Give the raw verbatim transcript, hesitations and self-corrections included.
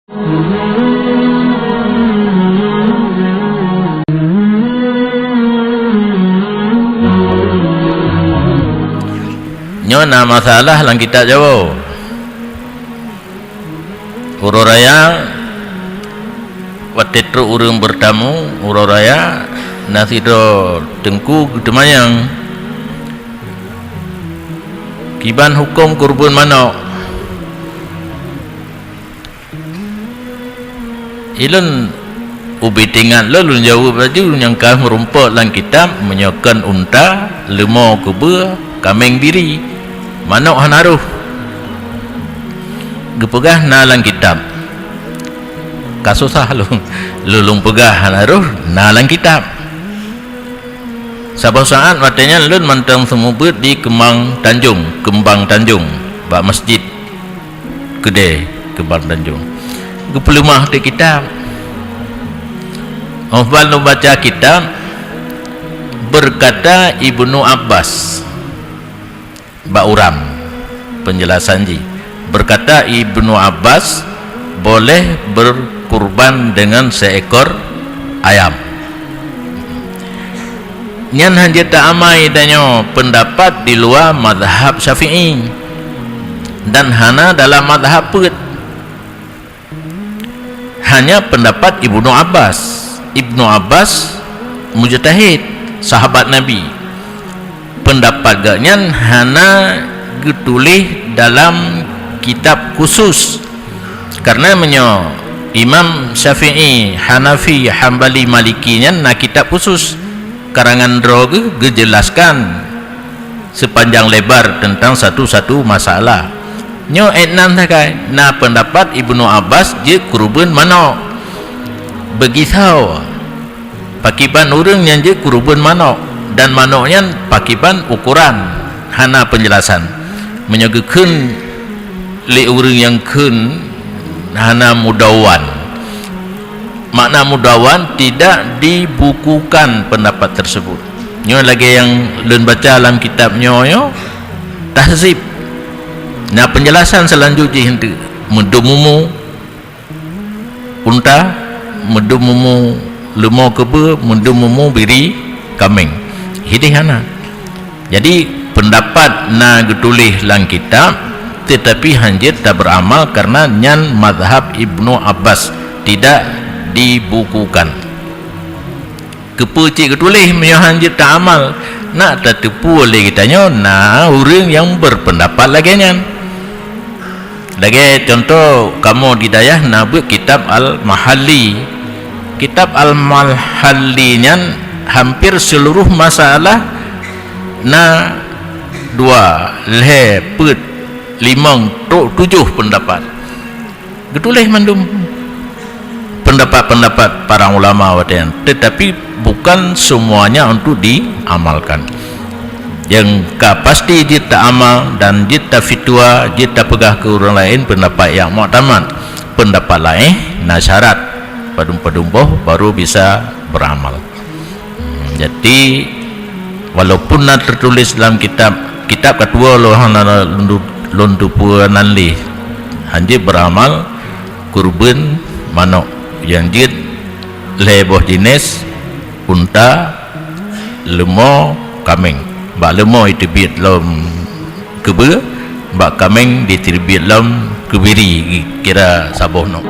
Nyoe na masalah lam kitab Jawoe. Uroe raya, watée trok ureuëng beurtamu, uroe raya, na sidroe teungku geuteumanyong, "Kiban huköm keureubeuen manök?" Ilôn ubit ingat lôn, lôn jaweueb laju nyang ka meurumpok lam kitab, meunyoe kon unta, leumo keubeue, kaméng biri, manök hana roh. Geupeugah na lam kitab. Ka susah lôn, lôn, lôn peugah hana roh, na lam kitab. Saboh saát watée nyan lôn mantong seumeubeuet di Keumbang Tanjong, Keumbang Tanjong, bak masjid keudée Keumbang Tanjong. Geupeuleumah teuk kitab. Óh ban lôn baca kitab, berkata Ibnu Abbas, bak uram, penjelasan jih. Berkata Ibnu Abbas, boleh berkurban dengan seekor ayam. Nyan hana jeuet taamai tanyoe peundapat di luwa mazhab Syafi'i dan hana dalam mazhab peuet. Hanya peundapat Ibnu Abbas. Ibnu Abbas mujtahid, sahabat Nabi. Peundapat geuhnyan hana geutuléh dalam kitab khusus. Karena meunyoe Imam Syafi'i, Hanafi, Hambali, Maliki nyan na kitab khusus, karangan droe geuh geujelaskan seupanjang lebar teuntang satu-satu masalah. Nyoe étnan sagai, na peundapat Ibnu Abbas jeuet keureubeuen manök. Beugisoe, pakiban ureuëng nyang jeuet keureubeuen manök, dan manök nyan pakiban ukoran, hana peunjelasan. Meunyoe geukheun lé ureuëng nyang kheun hana mudawan. Makna mudawan, tidak dibukukan pendapat tersebut. Nyoe lagée nyang lôn baca lam kitab nyoe, nyoe Tahzib. Na peunjelasan seulanjut jih eunteuk. Meudum mumu unta, meudum mumu leumo keubeue, meudum mumu biri kaméng. Hideh hana. Jadi, peundapat na geutuléh lam kitab, teutapi hana jeuet tabeuramal kareuna nyan mazhab Ibnu Abbas, tidak dibukukan. Keupeue cit geutuléh meunyoe hana jeuet taamal? Nak tateupeue lé geutanyoe na ureuëng nyang berpendapat lagée nyan. Lagée cuntoh, kamoe di dayah na beuet kitab Al-Mahalli. Kitab Al-Mahalli nyan hampir seuluruh masalah na dua, lhée, peuet, limong, trok tujoh peundapat. Geutuléh mandum peundapat-peundapat para ulama watée nyan, teutapi bukan semuanya untuk diamalkan. Nyang ka pasti jeuet taamal dan jeuet tafitwa, jeuet tapeugah keu ureuëng laén peundapat nyang muktamad. Peundapat laén na syarat padum-padum boh baru bisa beuramal. Hmm, jadi, walaupun na teutuléh lam kitab, kitab ka tuwoe lôn hana lôn, lôn teupeue nan lé, hana jeuet beuramal keureubeuen manök, nyang jeuet lhée boh jinéh, unta, leumo, kaméng. Bak leumo jiteubiet lom keubeue, bak kaméng jiteubiet lom keubiri, kira saboh nyoe.